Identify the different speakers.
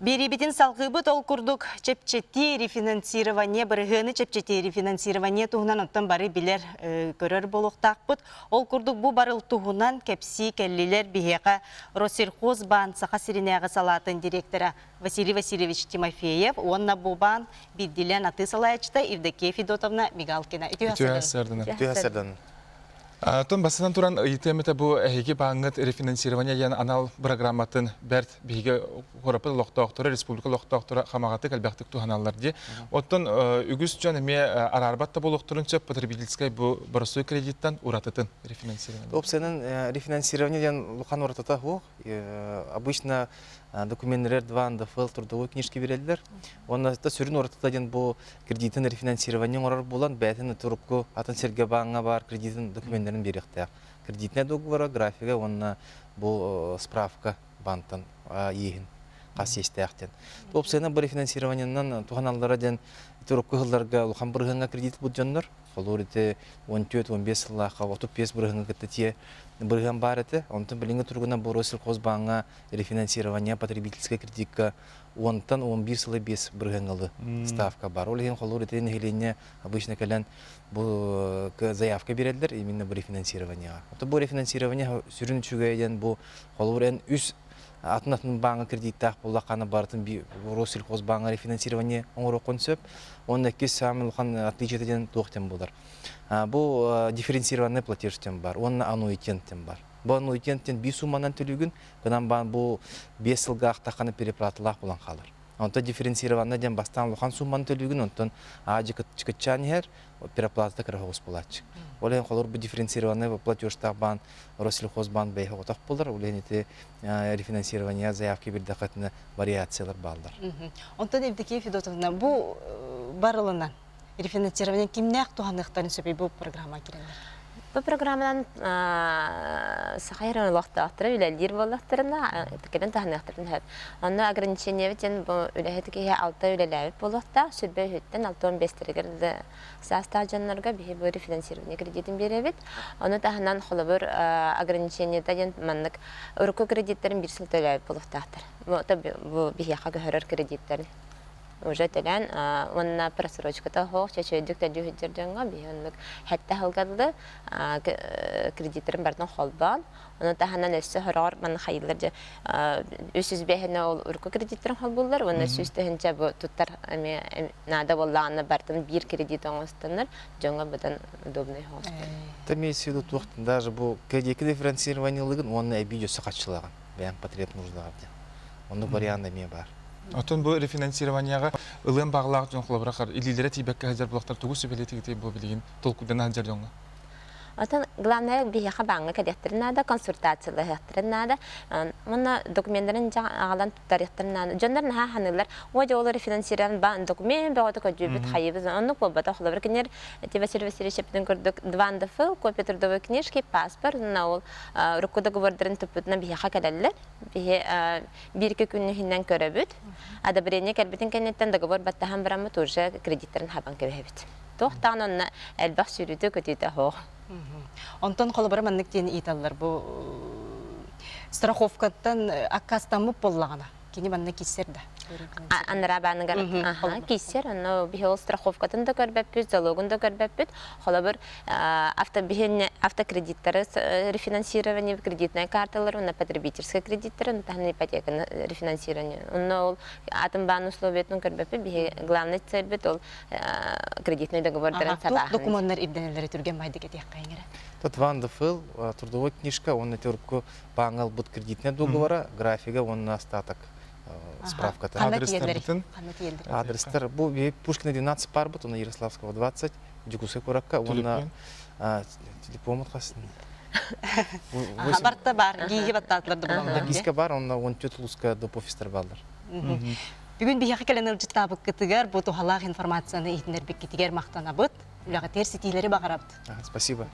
Speaker 1: Биэриибитин салҕыыбыт ол курдук чэпчэтии рефинансирование, бырыһыаны чэпчэтии рефинансирование туһунан оттон бары билэр, көрөр буолуохтаахпыт. Ол курдук бу барыл туһунан кэпсии кэллилэр биһиэхэ Россельхозбаан Саха сиринээҕи салаатын директора Василий Васильевич Тимофеев уонна бу баан биирдиилээн атыы салайааччыта Евдокия Федотовна Мигалкина. Үтүө
Speaker 2: сарданын.
Speaker 3: Үтүө сарданын.
Speaker 2: Оттон бастатан туран ыйытыам этэ бу эһиги бааҥҥыт рефинансирование диэн анал программатын бэрт биһиги куораппыт олохтоохторо, республика олохтоохторо хамаҕатык элбэхтик туһаналлар дии. Оттон үгүс дьон эмиэ араарбат да буолуохтарын сөп потребительскай бу боростуой кредиттан уратытын рефинансирование.
Speaker 3: Опциянан рефинансирование диэн улахан уратыта суох. Обычно документлер 2 НДФЛ трудовой книжки береллер. Онно сүрүн уратыта диэн бу кредитин рефинансирование оҥорор буолан бэйэтин турукку атын сиргэ бааҥҥа баар кредитин докуменнарын биэриэхтээх. Кредитнэй договора, графига уонна бу справка баантан иэһин хас иэстээх диэн. Опцияны бу рефинансированиенан туһаналлара диэн турукку сылларга улахан бырыһыаҥҥа кредит ылбыт дьоннор холуур ити 14-15 сыллаахха 35 бырыһыаҥҥа кытта тиэ бырыһыан баар этэ. Онтон билиҥҥи туругунан бу Россельхозбааҥҥа рефинансирование потребительскай кредикка уонтан 11 сылы 5 бырыһыаҥҥалы ставка бар. Ол иһин холуур ити нэһилиэнньэ обычно кэлэн бу заявка биэрэллэр именно бу рефинансированиеҕа. Ото бу рефинансирование сүрүн үчүгэйэ диэн бу холуур эн үс атын-атын бааҥҥа кредиттаах буоллаххына барытын Россельхозбааҥҥа рефинансирование оҥоруоххун сөп. Уонна иккис саамай улахан отличиета диэн туох диэн буолар. Бу дифференцированный платеж диэн бар уонна аннуитет диэн бар. Бу аннуитет диэн биир сумманан төлүүгүн, гынан баан бу 5 сылга ахтаххына переплаталаах буолан хаалар. Онтон дифференцированный диэн бастаан улахан сумманы төлүүгүн, онтон аа чыкыччаан иһэр, переплатата кыра соҕус буолааччы. Ол иһин холобур бу дифференцированный платежтаах баан Россельхозбаан бэйэ соҕотох буолар, ол иһин ити рефинансирование заявки биэрдэххитинэ вариациялар бааллар.
Speaker 1: Онтон Евдокия Федотовна, бу барылынан рефинансирование кимнээх туһаныахтарын сөбүй бу программа кирэннэр?
Speaker 4: Бу программанан саха эрэ олохтоохторо үлэлиир буоллахтарына кэлэн туһаныахтарын сөп. Онно ограничениебит диэн бу үлэһит киһи алта үлэлээбит буолуохтаах, сүрбэ үһүттэн 65-тэригэр да саастаах дьоннорго биһи бу рефинансирование кредитин биэрэбит. Ону таһынан холобур ограничениета диэн маннык урукку кредиттэрин биир сыл төлөөбүт буолуохтаахтар. Бу биһиэхэ көһөрөр кредиттэрин уже төлөөн уонна просрочката суох чөчөйдүк төлүү сылдьар дьоҥҥо биһи оннук сэттэ сылга дылы кредиттэрин барытын холбоон ону таһынан өссө сороҕор манна хайыылар дьэ 305 ол урукку кредиттэрин холбууллар уонна 100 тыһыынча бу туттар эмиэ наада буоллаҕына барытын биир кредит оҥостоннор дьоҥҥо быдан удобный оҥостор.
Speaker 3: Это имеется в виду туох даже бу кредикка дифференцированиелыгын уонна эбии өссө хаччылаҕын бэйэм потреб нуждаҕар диэн. Оннук вариант эмиэ баар.
Speaker 2: Оттон бу рефинансированиеҕа ылыан баҕалаах дьон холобура илиилэрэ тиийбэккэ сылдьар буолахтар тугу сүбэлиэтигитий бу билигин толкуйдана сылдьар дьоҥҥо?
Speaker 4: Оттон главное биһиэхэ бааҥҥа кэлиэхтэрин наада, консультациялаһыахтарын наада. Уонна докуменнарын аҕалан туттарыахтарын наада. Дьоннор наһаа ханыыллар. Ой, дьэ ол рефинансирован баан документ бөҕөтө көрдүүбүт, хайыбыз. Оннук буолбатах. Холобур, кинилэр ити Василий Васильевич эппитин курдук 2 НДФЛ, копия трудовой книжки, паспорт, уонна ол урукку договордарын туппутунан биһиэхэ кэлэллэр. Биһи биир-икки күн иһинэн көрөбүт. Одобрение кэлбитин кэнниттэн договор баттаһан бараммыт уже кредиттэрин хабан кэбиһэбит. Туох даҕаны онно элбэх сүүрүүтэ-көтүүтэ суох.
Speaker 1: Онтон холобура маннык диэн ыйыталлар бу страховкаттан аккаастаммыт буоллаҕына кини манна киирсэр да?
Speaker 4: Анараа бааныгар киирсэр, онно биһи ол страховкатын да көрбөппүт, залогун да көрбөппүт. Холобур, автокредиттары рефинансирование, кредитная карталар, уонна потребительскай кредиттары, онно таһынан ипотеканы рефинансирование. Онно ол атын баан условиятын көрбөппүт. Биһи главный цельбит ол кредитный договордарын
Speaker 1: сабааһын. Докумуоннар ирдэнэллэрэ түргэн байдык этиэххэ иҥэрэ.
Speaker 3: Тут Ван де Фил, трудовой книжка, уонна төрүккү бааҥҥа ылбыт кредитная договора, графига уонна остаток справката.
Speaker 2: Адрестарбытын?
Speaker 3: Адрестар. Бу Пушкина 12 парбыт, уонна Ярославского 20, Дьокуускай куоракка уонна телефоммут хасын.
Speaker 1: Барта бар, гииги баттаатылар да булаллар.
Speaker 3: Гиска бар, онно 14 улууска доп офистар бааллар.
Speaker 1: Бүгүн биһиэхэ кэлэн ыалдьыттаабыккытыгар бу туһалаах информацияны иһитиннэрбиккитигэр махтанабыт. Үлэҕитигэр ситиилэри баҕарабыт.
Speaker 3: Спасибо.